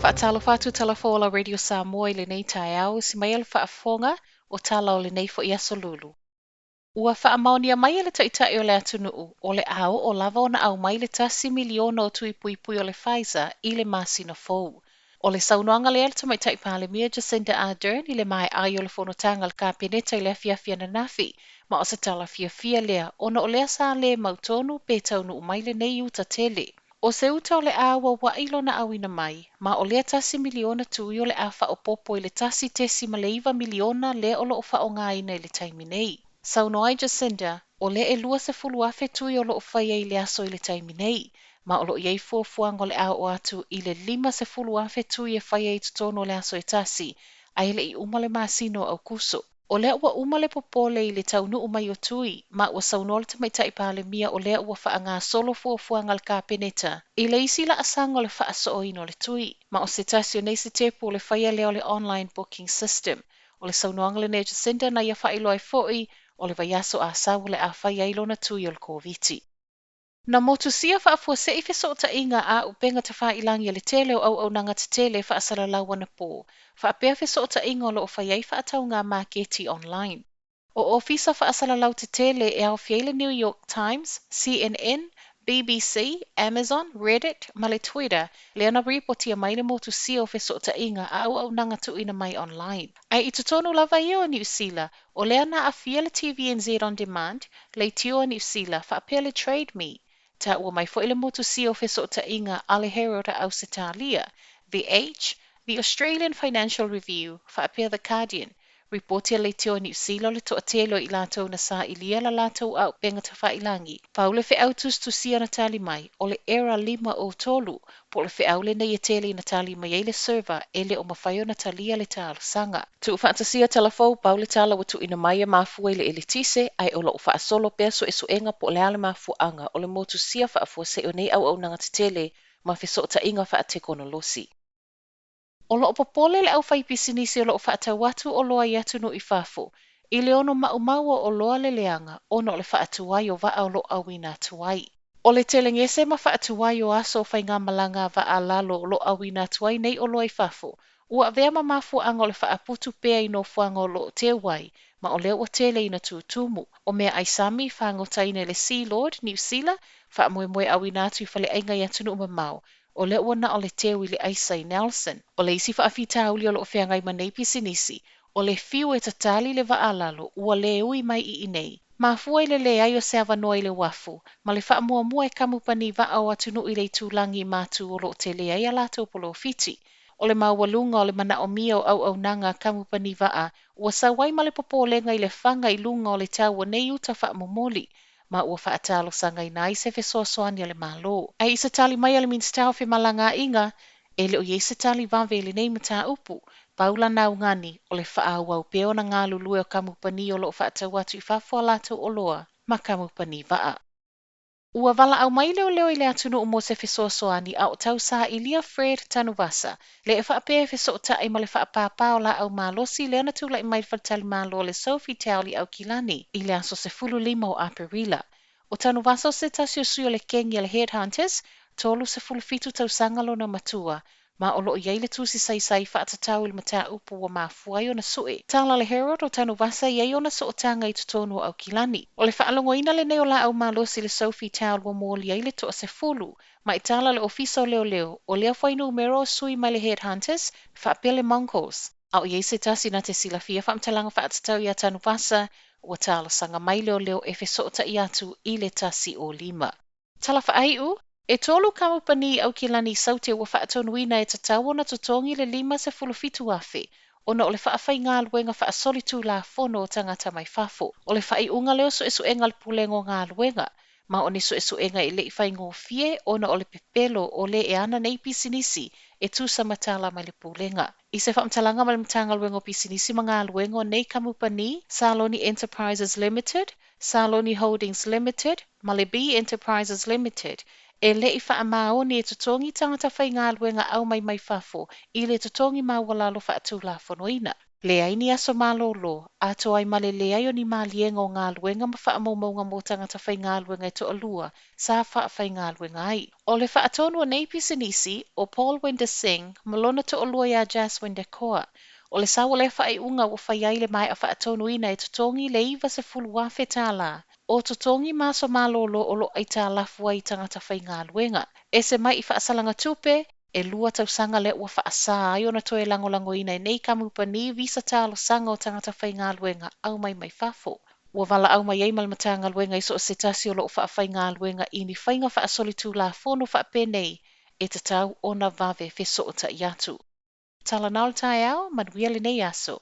Faatalofa atu Tala Fou o la Radio Samoa i lenei taeao, usi mai le faafofoga o tala o lenei foi aso Lulu. Ua faamaonia mai e le Taitai o le atunuu, o le a oo lava ona aumai le 1 miliona o tui puipui o le Pfizer i le masina fou. O le saunoaga lea a le Tamaitai Palemia Jacinda Ardern i le maea ai o le fonotaga a le Kapeneta i le afiafi ananafi, ma o se tala fiafia lea ona o lea sa le mautonu pe taunuu mai lenei uta tele. O se uta o le a auauai lona auina mai, ma o lea 1 miliona tui o le a faaopoopo i le 1.9 miliona lea o loo faaaogaina i le taimi nei. Saunoa ai Jacinda, o lea e 20,000 tui o loo faia i le aso i le taimi nei, ma o loo i ai fuafuaga o le a oo atu i le 50,000 tui e faia i totonu o le aso e tasi, ae le i uma le masina o Aokuso. O lea ua uma le popole i le taunuu mai o tui, ma ua saunoa le Tamaitai Palemia o lea ua faagasolo fuafuaga a le Kapeneta i le isi laasaga o le faasooina o le tui, ma o se tasi o nei sitepu o le faia lea o le online booking system. O le saunoaga lenei a Jacinda na ia faailoa ai foi o le vaiaso Asau o le a fai ai lona tui o le Koviti. Na motusia faafuasei fesootaiga a upega tafailagi a le tele o auaunaga tetele faasalalau anapo, faapea fesootaiga o loo fai ai faatauga maketi online. O ofisa faasalalau tetele e aofia ai le New York Times, CNN, BBC, Amazon, Reddit ma le Twitter lea na ripotia mai le motusia o fesootaiga a auaunaga tuuina mai online. Ae i totonu lava ia o Niu Sila, o lea na aafia le TVNZ On Demand, leitio a Niu Sila, faapea le Trade Me. Taua mai foi le motusia o fesootaiga a le Herald a Ausetalia, The Age, The Australian Financial Review, faapea The Guardian. Ripoti a leitio a Niu Sila o le toatele o i latou na sailia la latou auupega tafailagi. Pau le feau tusitusia na tali mai, o le error 503, po o le feau lenei e tele ina tali mai ai le server e le o mafai ona talia le talosaga. Tuufaatasia tala fou, pau le tala ua tuuina mai e mafua i le eletise, ae o loo faasolo pea suesuega po o le a le mafuaaga o le motusia faafuasei o nei auaunaga tetele ma fesootaiga faatekonolosi. O loo popole le aufaipisinisi o loo faatau atu oloa i atunuu i fafo i le ono maumau o oloa le leaga ona o le faatuai o vaa o loo auina atu ai. O le telegese ma faatuai o aso o faigamalaga a vaa lalo o loo auina atu ai nei oloa i fafo, ua avea ma mafuaaga o le faaputu pea i nofoaga o loo teu ai, ma o lea ua tele ina tutumu. O mea aisami fagotaina i le Sea Lord, Niu Sila, faamoemoe auina atu i faleaiga i atunuu mamao, o lea ua na o le teu i le aisa i Nelson. O le isi faafitauli o loo feagai ma nei pisinisi, o le fiu e tatali le vaa lalo ua le ui mai i inei. Mafua i le leai o se avanoa i le uafu, ma le faamuamua e kamupani vaa o atunuu i le itulagi matu o loo tele ai a latou polofiti. O le maualuga o le manaomia o auaunaga a kamupani vaa ua sau ai ma le popolega i le faga i luga o le tau o nei uta faamomoli, ma ua faatalosagaina ai se fesoasoani a le Malo. Ae i se tali mai a le Minisita o Femalagaaiga, e le o i ai se tali vave i lenei mataupu. Pau lana augani o le faaauau pea ona galulue o kamupani o loo faatau atu i fafo a latou oloa ma kamupani vaa. Ua valaau mai leoleo i le atunuu mo se fesoasoani a o tausailia Fred Tanuvasa, le e faapea e fesootai ma le faapāpā o laau malosi lea na tulai mai le faletalimalo le Sofitel i Aukilani i le aso 15 o Aperila. O Tanuvasa o se tasi o sui o le kegi a le Headhunters, 37 tausaga lona matua, ma o loo i ai le tusi saisai faatatau i le mataupu ua mafua ai ona sue. Tala le Herald o Tanuvasa i ai ona sootaga i totonu o Aukilani. O le faalogoina lenei o laau malosi i le Sofitel ua moli ai le 10, ma i tala le ofisa o leoleo, o lea fuainumera o sui mai le Headhunters, faapea le Mongols. A o i ai se tasi na te silafia faamatalaga faatatau ia Tanuvasa, ua talosaga mai leoleo e fesootai atu i le 105. Tala faaiu, e tolu kamupani Aukilani saute ua faatonuina e tatau ona totogi le 57,000 ona o le faafaigaluega faasolitulafono o tagata mai fafo. O le faaiuga lea o suesuega a le Pulega o Galuega, ma o ni suesuega e le i faigofie ona o le pepelo o le e ana nei pisinisi e tusa ma tala mai le Pulega. I se faamatalaga mai le Matagaluega o Pisinisi ma Galuega o nei kamupani, Saloni Enterprises Limited, Saloni Holdings Limited, ma le B Enterprises Limited, e le i faamaoni e totogi tagata faigaluega aumai mai fafo i le totogi maualalo faatulafonoina. Leai ni aso malōlō, atoa ai ma le leai o ni maliega o galuega ma faamaumauga mo tagata faigaluega e toalua sa faafaigaluega ai. O le faatonu o nei pisinisi, ʻo Paul Winder Singh ma lona toalua iā Jaswinder Kaur. O le sau o lea faaiuga ua fai ai le maea faatonuina e totogi le $90,000 o totogi ma aso malōlō o lo o aitalafu ai i tagata faigaluega. Ese mai i faasalaga tupe, e 2 tausaga lea ua faasā ai ona toe lagolagoina e nei kamupani visa talosaga o tagata faigaluega aumai mai fafo. Ua valaau mai ai ma le Matagaluega i so o se tasi o lo o faafaigaluega i ni faiga faasolitulafono faapenei e tatau ona vave fesootai atu. Talanoa le taeao, manuia lenei aso.